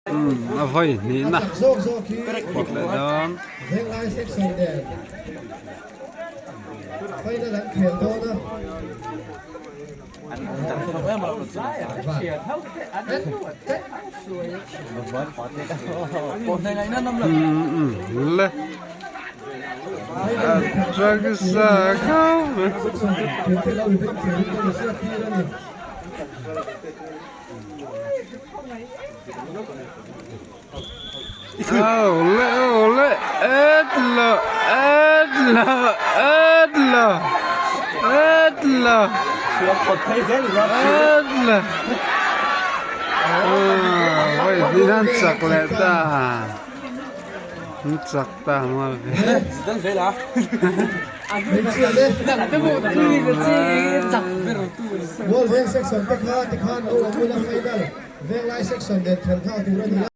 Umm a vawi hnihna pawt leh dawn. Umm umm le a Awle awle etlo etlo etlo etlo etlo Oi din an chak leh ta an chak ta maw ve.